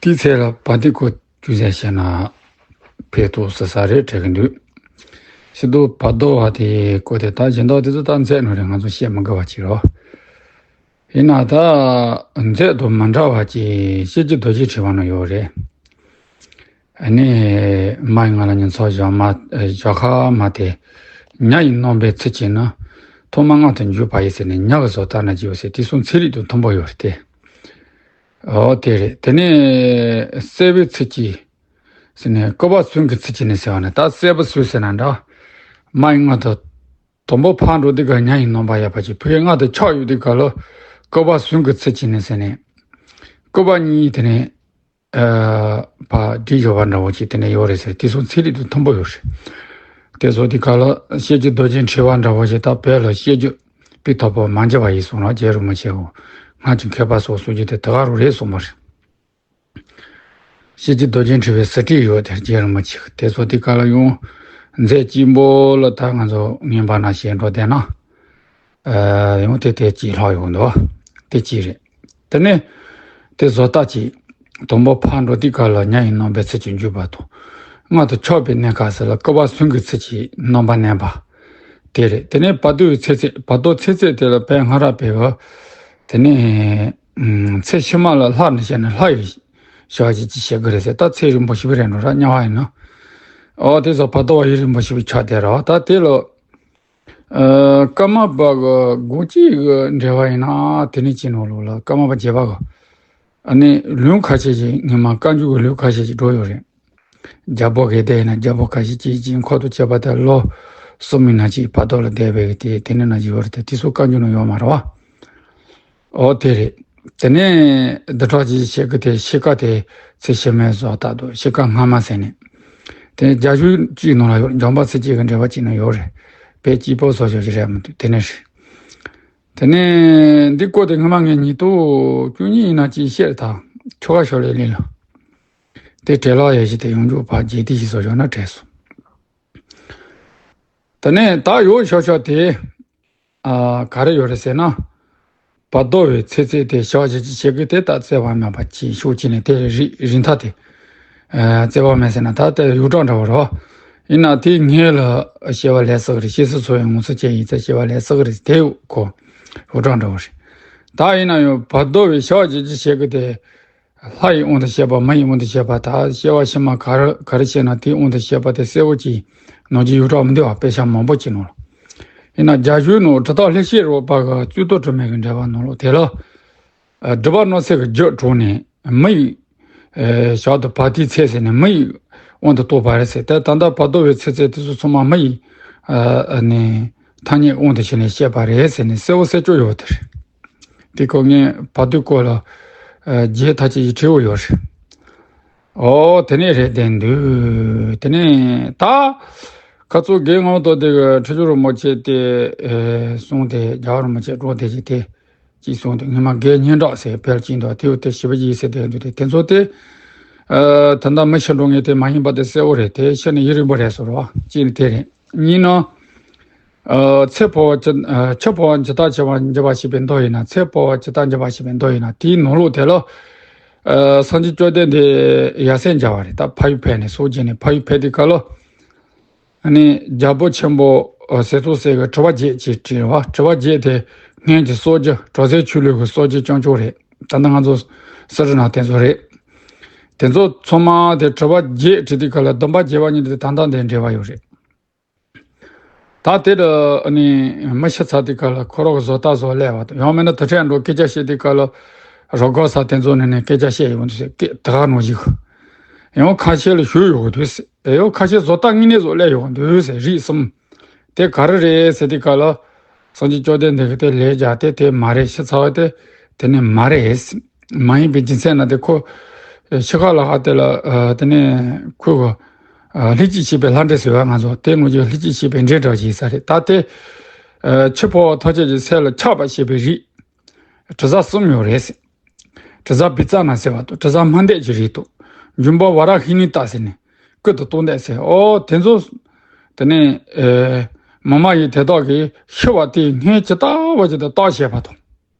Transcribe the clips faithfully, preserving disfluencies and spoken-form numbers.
དེའི་ཚེ་ལ་བ་དེ་ཁོ་ཅུང་ཟད་བཤད་ན་ཕན་ཐོགས་ས་ས་རེད་དྲན་གི་འདུག་ཤི་དུ་བར་དོ་བ་དེ་ཀོ་དེ་ད་སྦྱིན་བདག་དེ་ཚོ་ད་མཛད་ནོ་རེད། ང་ཚོ་བཤད་མི་དགོས་པ་ཅིག་རོ། ཡིན་ན་ད་མཛད་དུ་མི་འདྲ་བ་ཅིག་ཤེས་ཀྱི་རྡོ་རྗེ་ཕྲེང་བ་ན་ཡོད་རེད། ཨ་ནི་མ་ཡི་ང་ལ་ཉིན་ཚོགས་བཞག་མ་བཞག་ཁ་མ་དེ་ཉ་ཡི་རྣམ་པའི་ཚིག་གཅིག་ན་ཐོག་མ་མངལ་དུ་འཇུག་པ་ཡི་ཟེར་ནས་ཉ་གི་བཟོ་ལྟ་ན་ཅིག་ཡོད་ཟེར། དེ་གསུང་ཚིག་རིས་དང་མཐུན་པོ་ཡོད་རེད་དེ། ཨོ་དེ་རེད། དེ་ནས་སྲེད་པའི་ཚིག་གཅིག་ཟེར་ནས་སྐུད་པ་ཟུང་གི་ཚིག་གཅིག་ནས་ཟེར་བ་ནི་ད་སྲེད་པ་ཟུང་ཟེར་ན་འདྲ། མ་ཡི་མངལ་དུ་དང་པོ་ཕར་འགྲོ་དུས་ཀ་ཉ་ཡི་རྣམ་པ་ཡོད་པ་ཅིག་ཕ་གི་མངལ་དུ་ཆགས་ཡོད་དུས་ཀ་ལ་སྐུད་པ་ཟུང་གི་ཚིག་གཅིག་ནས་ཟེར་ནས་སྐུད་པ་གཉིས་དེ་ནས་ཨ་ཕར་བསྒྲིགས་ཡོད་པ་འདྲ་བོ་ཅིག་དེ་ནས་ཡོད་རེད་ཟེར། དེ་གསུང་ཚིག་རིས་དང་མཐུན་པོ་ཡོད་རེད། དེ་ཚོ་དེ་ག་ལ་ཤེས་ཀྱི་རྡོ་རྗེ་ཕྲེང་བ་འདྲ་བོ་ཞིག་ད་བོད་ལ་བཤད་རྒྱུད་པའི་ཐོག་པོ་མ་འཇལ་བ་ཡིན་གསུངས་ལ། རྗེ་རིན་པོ་ཆེ་གོ་སྔར་གྱི་མཁས་པ་སོགས་གསུང་རྒྱུ་དེ་དེ་ག་རུ་རེད་གསུངས་པ་རེད། ཤེས་ཀྱི་རྡོ་རྗེ་ཕྲེང་བའི་ཟུར་ཁྲིད་ཡོད་དེ། རྗེ་རིན་པོ་ཆེ་དེ་ཚོ་དེ་ག་ལ་ཡོང་མཛད་གཅིག་པོ་ལ་ད་ང་ཚོ་ངན་པ་ན་ཞེས་འགྲོ་བསྡད་ན། ཨ་ཡང་དེ་དེ་གཅིག་ལྷག་ཡོང་འདུག་དེ་གཅིག་རེད། དེ་ནས་དེ་བཟོ་ལྟ་གཅིག་དང་པོ་ཕར་འགྲོ་དུས་ཀ་ལ་ཉ་ཡི་རྣམ་པའི་ཚིག་གཅིག་འཇུག་པ་དང་། མངལ་དུ་ཆགས་པའི་གནས་སྐབས་སུ་ལ་སྐུད་པ་ཟུང་གི་ཚིག་གཅིག་རྣམ་པ་བསྣན་པ། དེ་རེད། དེ་ནས་བར་དོ་ཡི་ཚེ་ཚད། བར་དོ་ཚེ་ཚད་དེ་ལ་བན་སྔ་རབས་པའི་བ། དེ་ནས་ཚེ་ཕྱི་མ་ལ་ལྷ་ནས་བཤད་ན་ལྷ་ཡི་བྱ་བ་ཅིག་ཅིག་བྱེད་དགོས་རེད་ཟེར། ད་ཚེ་རིང་པོ་ཞིག་རེད་འགྲོ་ར་དམྱལ་བ་ཡིན་ན། ཨོ་དེ་ཚོ་བར་དོ་བ་ཡུན་རིང་པོ་ཞིག་ཆགས་བསྡད་ར། ད་དེ་ལ། ཨ་ཀརྨ་པ་གི་དགོངས་གཅིག་གི་འགྲེལ་བ་ཡིན་ན་དེ་ནས་ཅི་ནོ་ལོ་ལ་ཀརྨ་པ་རྒྱས་པ་གི། ཨ་ནི་ལུང་ཁ་ཤས་ཤིག་ངས་མ་བཀའ་འགྱུར་གི་ལུང་ཁ་ཤས་ཤིག་འགྲོ་ཡོད་རེད། རྒྱལ་པོ་གལ་ཏེ་ཡིན་ན་རྒྱལ་པོ་ཁ་ཤས་ཅིག་ཅིག་འཁོར་དུ་བཅས་པ་དེ་ལོ་གསུམ་ཡིན་ན་ཅིག་བར་དོ་ལ་བསྡད་པའི་གི་དེ་དེ་ནས་ན་ཅིག་ཡོད་རེད་དེ། དེ་ཚོ་བཀའ་འགྱུར་ན་ཡོད་མ་རེད་བ། ཨོ་དེ་རེད། དེ་ནས་བདུན་ཕྲག་གཅིག་བྱེད་ཀྱི་དེ་ཕྱེད་ཀ་དེ་ཚེ་ཕྱི་མའི་བཟོ་ལྟ་དུ་ཕྱེད་ཀ་སྔ་མ་ཟེར་ནས། དེ་ནས་རྒྱ་གཞུང་གཅིག་ནང་ལ་ཡོད། འཇམ་དཔལ་ཚེ་གཅིག་གི་འགྲེལ་པ་གཅིག་ནང་ཡོད་རེད། དཔེ་སྐྱིད་པོ་བཟོ་བྱ་ཞིག་རེད་མི་འདུག་དེ་ནས་རེད། དེ་ནས་འདི་སྐོར་དེ་སྔ་མ་ངས་ཉིས་སྟོང་བཅུ་གཉིས་ཡིན་ན་ཅིག་བཤད་ད་ཆོ་ག་ཤོ་ལས་ལས་ལ། དེ་བྲེལ་ལག་ཡ་ཞིག་དེ་ཡོང་འཇུག་ཕར་རྗེས་དེ་ཞིག་བཟོ་བྱ་ན་བྲེལ་སོང་། དེ་ནས་ད་ཡོད་ཤོག་ཤོག་དེ། ཨ་ག་རེ་ཡོད་རེད་ཟེར་ན། བར་དོ་བའི་ཚེ་ཚད་དེ་བྱ་བྱེད་ཀྱི་བྱེད་ཀྱི་དེ་ལྟར་བརྩེ་བ་མེད་པ་ཅིག་ཤུགས་ཀྱིས་ནས་དེ་རི་རི་མཐའ་དེ། ཨ་བརྩེ་བ་མེད་ཟེར་ན་ད་དེ་ཡུག་གྲངས་འདྲ་བོ་རེད་བ། ཡིན་ན་དེ་སྔོན་ལ་སྐྱེ་བ་ལས་བསགས་རེད། སྐྱེ་སྲིད་འཚོ་བའི་ངོ་ཚ་ཅན་ཡིན་ཙང་སྐྱེ་བ་ལས་བསགས་རེད་དེ་ཡོད་གོ། ཡུག་གྲངས་འདྲ་བོ་རེད། ད་ཡིན་ན་ཡང་བར་དོ་བའི་བྱ་བྱེད་ཀྱི་བྱེད་ཀྱི་དེ། ལྷ་ཡི་དབང་དུ་བྱས་པ་མི་ཡི་དབང་དུ་བྱས་པ་ད་སྐྱེ་བ་ཕྱི་མ་ག་རེ་ག་རེ་བྱས་ན་དེའི་དབང་དུ་བྱས་པ་དེ་གསལ་བོ་ཅིག་ནང་གི་ཡུག་གྲངས་མི་འདུག་བ། དཔེ་ཆ་མང་པོ་ཅིག་ནང་ལ། ཡིན་ན་རྒྱ་གཞུང་ནང་གྲུབ་རྟགས་ལྷ་བཤེས་རབ་པ་གི་རྩོད་ཟློས་དྲི་མེད་ཀྱི་འགྲེལ་པ་ནང་ལོགས་དེ་ལ། ཨ་སྒྲུབ་པ་རྣམ་སེལ་གྱི་རྒྱུ་དྲངས་ནས་མི་ཡི་ཨ་ཞག་ཏུ་བར་དོའི་ཚེ་ཟེར་ནས་མི་ཡི་དབང་དུ་གཏོགས་པ་རེད་ཟེར། དེ་ད་ལྟ་བར་དོ་བའི་ཚེ་ཚད་དེ་ཚོ་ཚང་མ་མི་ཡི་ཨ་ནི་ཐ་སྙད་དབང་དུ་བྱས་ནས་བཤད་པ་རེད་ཟེར་ནས་གསལ་བོ་གསལ་བོ་ཡོད་དེ་རེད། དེ་ཁོ་ངས་བར་དོའི་སྐོར་ལ་ཨ་རྒྱས་ཐག་ཆོད་ཡིག་ཁྲིད་པོ་ཡོད་རེད། ཨོ་དེ་ནས་རེད་བསྡད་འདུག་དེ་ནས་ད་ཁ་ཚུགས་རྒན་ངག་ཐོག་དེ་གི་ཁྲི་ཆུ་རིན་པོ་ཆེ་དེ་ཨེ་གསུངས་ཏེ་རྒྱལ་བ་རིན་པོ་ཆེ་འགྲོ་བསྡད་ཀྱི་དེ་གཅིག་གསུངས་ཏེ། སྔོན་མ་དགེ་བསྙེན་གྲགས་ཟེར་ཕལ་གཅིག་འདུག་དེ་ཡོད་དེ་ཞི་བ་ཡིན་ཟེར་བསྡད་འདུག་དེ་དེ་ཚོ་དེ་ཨ་ད་ལྟ་མི་ཤི་འགྲོ་ངེས་དེ་མ་ཡིན་པ་དེ་གསལ་བོ་རེད། དེ་ཤི་ནས་ཡུན་རིང་པོ་རེད་ཟེར་བ་གཅིག་ནི་དེ་རེད། གཉིས་ནི། ཨ་ཚེ་འཕོ་བ་ཇི་ཨ་ཆུ་འཕོ་བ་ཇི་ལྟར་བྱེད་པ་འཇིག་པར་བྱེད་པའི་མདོ་ཡིན་ན། ཚེ་འཕོ་བ་ཇི་ལྟར་འཇིག་པར་བྱེད་པའི་མདོ་ཡིན་ན། དེའི་ནང་ལོགས་དེ་ལ་ཨ་སངས་རྒྱས་བཅོམ་ལྡན་འདས་ཡར་སེང་མཇལ་བ་རེད། ད་ཕ་ཡུལ་ཕེབས་ནས་སྲོག་བཅད་ནས་ཕ་ཡུལ་ཕེབས་དུས་སྐབས་ལ། ཨ་ནི་རྒྱལ་པོ་ཆེན་པོ་ཨ་ཟས་གཙང་སྲས་ཀྱིས་དྲི་བ་བརྒྱད་ཅེས་དྲིས་པ། དྲི་བ་བརྒྱད་དེ་སྔོན་གྱི་སྲོལ་རྒྱུན་བྲམ་ཟེ་ཆོས་ལུགས་ཀྱི་སྲོལ་རྒྱུན་རྐྱང་རྐྱང་རེད། ད་ལྟ་ང་ཚོ་སི་རི་ན་དེ་ཚོ་རེད། དེ་ཚོ་ཚང་མ་དེ་དྲི་བ་བརྒྱད་དྲིས་དུས་སྐབས་ལ་སྡོམ་པ་བརྒྱད་པ་གཉིས་དེ་ད་ལྟ་འདིར་འབྲེལ་བ་ཡོད་རེད། ད་དེ་ལ་ཨ་ནི་མི་ཤི་ཚར་དུས་སྐབས་ལ་ཁོ་རང་གི་བཟོ་ལྟ་བཟོ་སླེབས་པ་དང་། ཡང་མིན་ན་དུར་ཁྲོད་འགྲོ་སྐད་ཆ་བཤད་དུས་སྐབས་ལ་རོ་སྒར་ས་དེ་ཚོ་ནས་ནས་སྐད་ཆ་བཤད་ཡོང་དུས་སྐད་དེ་ག་ནང་བཞིན། ཡང་ཁ་ཤས་ལ་ཞུས་ཡོང་དུས། ཡང་ཁ་ཤས་བཟོ་ལྟ་དངོས་གནས་བཟོ་སླེབས་ཡོང་དུས་ཟེར། རིགས་གསུམ་དེ་ག་རེ་རེད་ཟེར་དུས་སྐབས་ལ། སངས་རྒྱས་བཅོམ་ལྡན་འདས་ཀྱིས་དེ་ལན་རྒྱག་སྟེ་དེ་མ་རེད། ཤི་ཚར་བ་དེ་དེ་ནི་མ་རེད། མ་ཡིན་པའི་རྒྱུ་མཚན་ནི་དེ་ཁོ་ཤི་ཁ་ལ་ཁ་དེ་ལ་ཨ་དེ་ནས་ཁོ་གི་ཨ་ལྷན་ཅིག་བྱེད་པའི་ལྷ་འདྲེ་ཟེར་བ་ང་ཚོ་དེ་ངོ་ཅིག་ལྷན་ཅིག་བྱེད་པའི་འདྲེ་འདྲ་ཞིག་ས་རེད། ད་དེ་ཨ་ཆུ་འཕོ་བ་ཐམས་ཅད་ཀྱི་ཚད་ལ་ཆགས་པར་བྱེད་པའི་རིགས་དྲི་ཟ་གསུམ་ཡོད་རེད། དྲི་ཟ་བི་ཙ་ན་ཟེར་བ་དང་། དྲི་ཟ་སྨན་འདེབས་ཀྱི་རིགས་དང་། འབྱུང་པོ་ཝ་ར་ཧི་ནི་ཏ་ཟེར་ནས་སྐུ་དང་སྟོང་འདེབས་ཟེར། ཨོ་དེ་ཚོ་དེ་ནས་ཨེ་མི་མ་ཡིན་དེ་དག་གིས་ཤི་བ་དེ་སྔོན་ཇི་ལྟ་བ་བཞིན་དུ་བརྟག་བྱས་པ་དང་།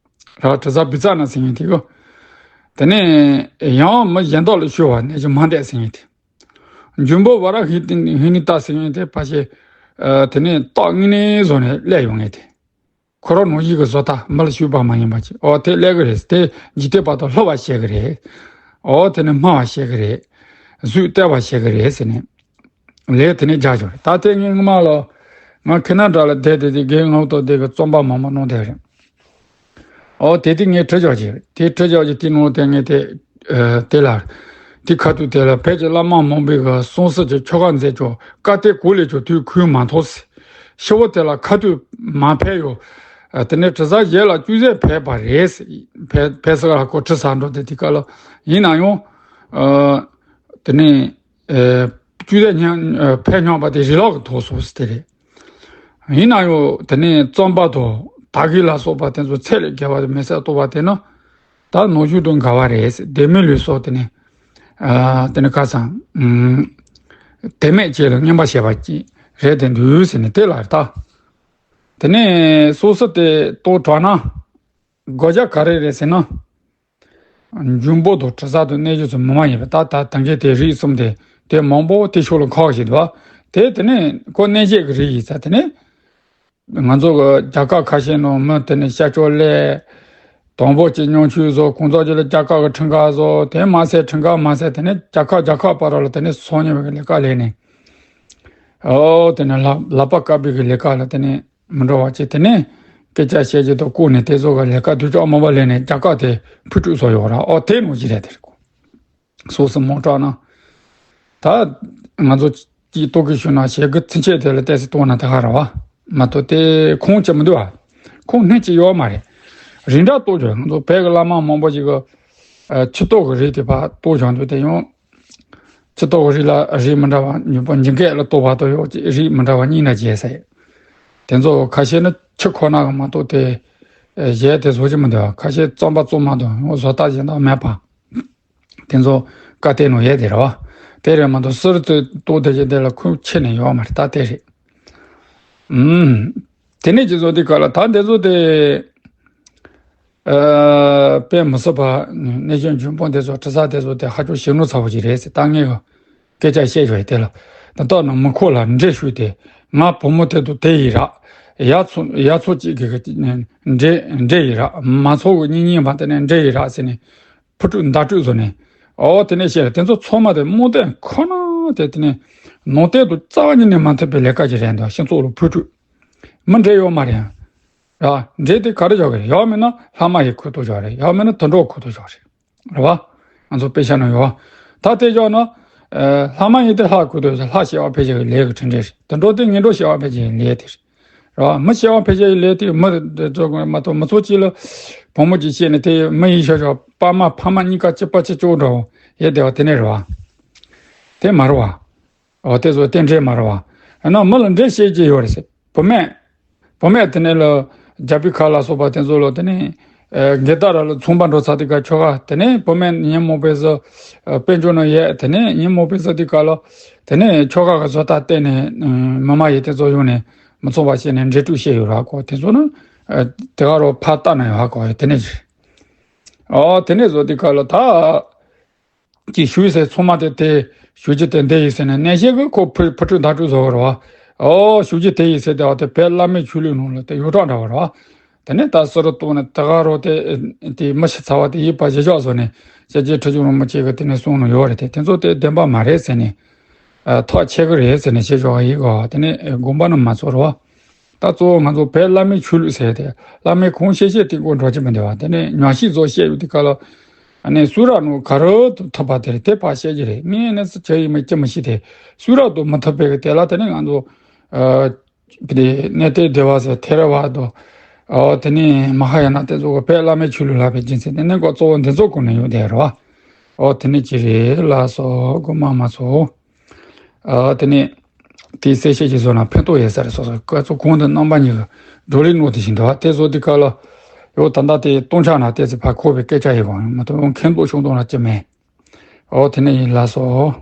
ར་དྲི་ཟ་བི་ཙ་ན་ཟེར་མཁན་དེ་གོ། དེ་ནས་ཡང་མི་གཞན་དག་ལ་ཤོད་པ་ནས་ཀྱི་མ་འདས་ཟེར་མཁན་དེ། འཇུན་པོ་བ་ར་ཧི་ཏི་ཧི་ནི་ཏ་ཟེར་མཁན་དེ་ཕལ་ཆེར། ཨ། དེ་ནས་སྟག་དངོས་གནས་བཟོ་ནས་སླེབས་ཡོང་མཁན་དེ། ཁོ་རང་ནང་བཞིན་གྱི་བཟོ་ལྟ་མི་ལ་ཞུགས་པ་མ་ཡིན་པ་ཅིག་ཨོ་དེ་སླེབས་གི་རེད། དེ་འཇིག་རྟེན་བར་དུ་སློབ་པ་བྱེད་གི་རེད། ཨོ་དེ་ནས་སྨྲ་བ་བྱེད་གི་རེད། གཟུགས་བལྟ་བ་བྱེད་གི་རེད་ཟེར་ནས། ལས་དེ་ནས་རྒྱག་ཆོག་རེད། ད་དེ་ངས་སྔོན་མ་ལ་ང་ཁེ་ན་ཌ་ལ་བསྡད་དེ་དེ་རྒན་ངག་ཐོག་དེ་གི་རྩོམ་པ་མང་པོ་གནང་བསྡད་རེད། ཨོ་དེ་དེ་ངས་བྲིས་ཆོག་ཅིག་རེད། དེ་བྲིས་ཆོག་ཅིག་དེ་ནང་དེ་ངས་དེ། ཨ། དེ་ལ། དེ་ཁ་ཐུག་དེ་ལ་བོད་ཀྱི་བླ་མ་མང་པོས་གི་གསུང་སྲོལ་གྱི་ཆོ་ག་མཛད་ཆོག་བཀའ་གཏེར་གོ་ལས་ཆོག་དུས་ཁུར་མ་ཐོགས་ཟེར། ཤི་བོ་དེ་ལ་ཁ་ཐུག་མ་ཕེབས་ཡོད། ཨ། དེ་ནས་དྲི་ཟ་གཞས་ལ་ཅུང་ཟད་ཕེབས་པ་རེད་ཟེར། ཕེབས་ཕེབས་ས་ལ་ཁོ་དྲི་ཟ་འགྲོ་དེ་དེ་ག་ལ་ཡིན་ན་ཡང་། ཨ། དེ་ནས། ཨེ། བཅུ་དེ་ཉམས་ཨེ། ཕན་སྙམ་པ་དེ་རི་ལག་གི་ཐོག་སོང་ཟེར་དེ་རེད། ཡིན་ན་ཡང་དེ་ནས་རྩོམ་པ་དང་དག་གི་ལ་སོགས་པ་དེ་ཚོ་ཚད་ལས་བརྒལ་བ་དེ་མི་སེར་གཏོགས་པ་དེ་ནི་ད་ནང་བཞིན་དུ་འགལ་བ་རེད་ཟེར། དེ་མིན་ལུགས་སོགས་དེ་ནས། ཨ། དེ་ནས་ཁ་སང་། ཨུམ། དེ་མེད་ཅེས་ལ་བསྙོན་པ་བྱས་པ་ཅིག་རེད་དེ་འདུག་ཟེར་ནས་དེ་ལ་ད། དེ་ནས་སོ་སོ་དེ་ལྟོ་དྲག་ན། དགོས་ཆ་ག་རེ་རེད་ཟེར་ན། འཇུན་པོ་དང་དྲི་ཟ་དང་གནོད་བྱེད་ཚོ་མི་མ་ཡིན་པ་ད་ད་ད་གིན་དེ་རིགས་གསུམ་དེ་དེ་མང་པོ་དེ་ཕྱོགས་ལ་འཁོར་བཞིན་འདུག་དེ་དེ་ནས་ཁོ་གནོད་བྱེད་ཀྱི་རིགས་ཡིན་ས་དེ་ནས། ང་ཚོ་གི་རྒྱལ་ཁབ་ཁ་ཤས་ནང་མི་དེ་ནས་ཤར་ཕྱོགས་སླེབས། དང་པོ་གཅིག་ཉམ་ཆུང་བཟོ། གང་ཚོགས་ཀྱི་ལ་རྒྱལ་ཁབ་ཀྱི་ཁྲིམས་ཁང་བཟོ། དེ་མ་ཟད་ཁྲིམས་ཁང་མ་ཟད་དེ་ནས་རྒྱལ་ཁབ་རྒྱལ་ཁབ་བར་ལ་དེ་ནས་སོང་ཉེ་བའི་ལས་ཀ་ལས་ནས། ཨོ་དེ་ནས་ལག་ལག་པ་བཀབ་པའི་གི་ལས་ཀ་ལ་དེ་ནས། མི་འགྲོ་བ་བྱས་དེ་ནས་སྐད་ཆ་བཤད་རྒྱུ་དང་བཀུག་ནས་དེ་ཚོ་ག་ལས་ཀ་དུས་ཅག་མ་པ་ལས་ནས་རྒྱ་གར་དེ་ཕུ་ཁྲུས་བཟོ་ཡོད་ར། ཨོ་དེ་ནང་བཞིན་རེད་དེ་རེད་གོ། སོ་སོ་མོ་དྲག་ན། ད་ང་ཚོ་ཅིག་ལྟོ་གི་ཞུ་ན་ཞེ་གི་ཚིན་ཆད་དེ་ལ་ཏེ་སི་ལྟོ་ན་དེ་ཧ་ར་བ་མ་གཏོགས་དེ་ཁུངས་ཅི་མི་འདུག་བ། ཁུངས་སྣེ་ཅི་ཡོད་མ་རེད། རིན་བྲག་ལྟོ་བྱོས། ང་ཚོ་བོད་གི་བླ་མ་མང་པོ་ཞིག་གི་ཨ་ཆུ་ལྟོ་གི་རིགས་དེ་ཕར་ལྟོ་བྱང་དུས་དེ་ཡང་། ཆུ་ལྟོ་གི་རིགས་ལ་རིགས་མི་འདྲ་བ་ཉུང་པོ་ཉིན་སྐད་ལ་ལྟོ་བ་ལྟོ་ཡོད་ཅེས་རིགས་མི་འདྲ་བ་གཉིས་ན་བརྒྱད་ཟེར། དེ་ཚོ་ཁ་ཤས་ནི་ཆུ་ཁོ་ན་གི་མ་གཏོགས་དེ་གཞན་དེ་བཟོ་གི་མི་འདུག་ཁ་ཤས་རྩོམ་པ་རྩོམ་མ་འདུག་ཡང་བཟོ་ལྟ་གཞན་དག་མེད་པ། དེ་ཚོ་བཀའ་གཏེར་ནང་ཡོད་དེ་རེད་བ། དེ་རེད་མ་གཏོགས་ཟུར་དུ་ལྟོ་དེ་བཞིན་དེ་ལ་ཁུངས་ཕྱེ་ནས་ཡོད་མ་རེད། ད་དེ་རེད། ཨུམ། དེ་ནས་ཅི་བཟོ་དེ་ག་ལ་ད་དེ་ཚོ་དེ། ཨ། དཔེ་མི་སྲིད་པ་གནས་ཆེན་འཇུན་པོ་དེ་ཚོ་དྲི་ཟ་དེ་ཚོ་དེ་ཧ་ཅང་ཞེ་ནོར་ཚ་པོ་ཅིག་རེད་ཟེར། ད་ངས་སྐད་ཆ་བཤད་ཞོར་དེ་ལ་ད་ལྟ་ན་མི་ཁོ་ལ་འདྲེ་ཞུས་ཏེ་ང་བུ་མོ་དེ་དང་དེ་ཡི་རག་ཡ་ཚོ་ཡ་ཚོ་གཅིག་གི་འདྲེ་འདྲེ་ཡི་རག་མ་ཚོ་གི་གཉིས་གཉིས་མ་དེ་ནས་འདྲེ་ཡི་རག་ཟེར་ནས། ཕུ་ཁྲུས་བརྡ་སྤྲོད་བཟོ་ནས། ཨོ་དེ་ནས་བཤད་རེད། དེ་ཚོ་ཚང་མ་དེ་རྨོངས་དད་ཁོ་ན་དེ་དེ་ནས་ནང་བསྟན་དུ་རྩ་བ་ཉིད་ནས་མ་མཐུན་པའི་ལས་ཀ་ཅིག་རེད་འདུག་སྤྱི་ཚོགས་ལ་ཕུ་ཁྲུས་མི་འདྲེ་ཡོད་མ་རེད། ཡ། འདྲེ་དེ་ག་རེ་བྱ་གི་རེད། ཡང་མིན་ན་ལྷ་མ་ཡི་ཁུར་དུ་བྱ་རེད། ཡང་མིན་ན་དུད་འགྲོ་ཁུར་དུ་བྱ་རེད། རེད་བ། ང་ཚོ་དཔེ་ཆ་ནང་ཡོད་བ། ད་དེ་བྱས་ན། ཨ། ལྷ་མ་ཡི་དེ་ལྷ་ཁུར་དུ་བྱ། ལྷ་སྐྱེ་བ་ཕལ་ཆེར་གྱི་ལས་ཀྱི་ཕྲིན་ལས་རེད། དུད་འགྲོ་དེ་ངན་འགྲོ་སྐྱེ་བ་ཕལ་ཆེར་གྱི་ལས་དེ་རེད། རེད་བ། མི་སྐྱེ་བ་ཕལ་ཆེར་གྱི་ལས་དེ་མི་དེ་ཚོ་མ་གཏོགས་མི་ཚོ་གཅིག་ལ་བུ་མོ་གཅིག་སྐྱེས་ནས་དེ་མི་ཡི་ཤ་ཤ་པ་མ་ཕ་མ་གཉིས་ཀ་གཅིག་པ་གཅིག་ལྕོགས་འདྲ་བོ་ཡེ་བསྡད་པ་དེ་ནས་རེད་བ། དེ་མ་རེད་བ། འོ་དེ་ཚོ་རྟེན་འབྲེལ་མ་རེད་བ། ཡང་ན་མི་ལ་འདྲེ་བཤད་ཀྱི་ཡོད་རེད་ཟེར། བུད་མེད། བུད་མེད་དེ་ནས་ལ་རྒྱ་བི་ཁ་ལ་སོགས་པ་དེ་ཚོ་ལ་དེ་ནས་ཨ་འགལ་ཟླ་ར་ལ་མཚུངས་པ་འགྲོ་ཚར་དུས་ཀ་ཁྱོ་ག་དེ་ནས་བུད་མེད་ཉིན་མོ་དཔེ་ཚོ་ཨ་དཔལ་འབྱོར་ནང་ཡས་དེ་ནས་ཉིན་མོ་དཔེ་ཚོ་དུས་ཀ་ལ་དེ་ནས་ཁྱོ་ག་གི་བཟོ་ལྟ་བལྟས་ནས་ཨ་མི་མ་ཡི་དེ་ཚོ་ཡོང་ནས་མི་ཚོགས་པ་བཤད་ནས་འདྲེ་དཀྲུག་བཤད་ཡོད་ར་ཀོ། དེ་ཚོ་ནི་ཨ་དེ་ག་རོ་ཕ་ལྟ་ན་ཡོད་ཧ་ཀོ་དེ་ནས་ཨོ་དེ་ནས་བཟོ་དུས་ཀ་ལ་ད། ཀྱི་ཞུས་ཟེར། ཚང་མ་དེ་དེ་ཞུ་རྒྱུ་དེ་འདི་ཡིན་ཟེར་ནས་གནས་བཤད་ཀྱི་ཁོ་ཕུ་ཕུ་ཁྲུས་བརྡ་སྤྲོད་བཟོ་བར་བ། ཨོ་ཞུ་རྒྱུ་དེ་ཡིན་ཟེར་ཏེ་བ་དེ་བོད་བླ་མའི་ཆོས་ལུགས་ནང་ལ་དེ་ཡོ་བྲག་འདྲ་བར་བ། དེ་ནས་ད་སུ་རུ་གཏོང་ནས་དེ་ག་རོ་དེ་དེ་མི་ཤི་ཚ་བ་དེ་ཡིད་པ་ཞི་ཆགས་བཟོ་ནས་སྐྱབས་རྗེ་ཁྲི་བྱང་རིན་པོ་ཆེ་གི་དེ་ནས་གསུང་ནོ་ཡོད་རེད་དེ། དེ་ཚོ་དེ་བདེན་པ་མ་རེད་ཟེར་ནས་ཐག་ཆད་གི་རེད་ཟེར་ནས་བཤད་ཆོག་ག་ཡིན་གོ། དེ་ནས་དགོངས་པ་ནི་མ་ཚོར་བ། ད་གཙོ་བོ་ང་ཚོ་བོད་བླ་མའི་ཆོས་ལུགས་ཟེར་ཏེ་བླ་མའི་ཁུངས་བཤད་བཤད་དེ་མགོ་འགྲོ་གི་མི་འདུག་བ། དེ་ནས་ཉམས་ཞིབ་ཚོ་བཤད་ཡོད་དུས་སྐབས་ལ་ཨ་ནི་གསུང་རབ་ནང་ག་རེ་ཐུབ་པ་དེ་རེད། དེ་ཕར་བཤད་ཀྱི་རེད། ངས་ནི་སུ་བྱ་ཡིན་མིན་ཅི་མི་ཤེས་ཏེ་གསུང་རབ་དང་མི་ཐུབ་པའི་དེ་ལ་དེ་ནས་ང་ཚོ་ཨ་དེ་གནས་བརྟན་སྡེ་པ་ཟེར་ཐེ་ར་བ་དང་ཨོ་དེ་ནས་མ་ཧཱ་ཡ་ན་དེ་ཚོ་གི་བོད་བླ་མའི་ཆོས་ལུགས་ལྷག་པའི་རྒྱུ་མཚན་དེ་ནས་ཀོ་གཙོ་བོ་འདི་ཚོ་ཀུན་ནས་ཡོད་དེ་རེད་བ། ཨོ་དེ་ནས་ཅི་རེད་ལགས་སོ། དགོངས་པ་མ་ཚོམས། ཨ་དེ་ནས་དེའི་གསལ་བཤད་ཅིག་བཟོ་ན་ཕན་ཐོགས་ཡོད་ས་རེད། སོ་སོ་སྐབས་སུ་གོང་དུ་རྣམ་པ་གཉིས་ཀྱི་བགྲོ་གླེང་གནང་དེ་བཞིན་འདུག་དེ་བཟོ་དུས་སྐབས་ལ་ཡོད་ད་ལྟ་དེ་སྟོང་ཆ་ན་ཏོག་ཙམ་ཕར་འཁོར་བའི་སྐད་ཆ་ཡིན་པ་མ་གཏོགས་མཁན་པོ་ཤོང་དོན་ལ་ཅི་མེད། ཨོ་དེ་ནས་ཡིན་ལགས་སོ།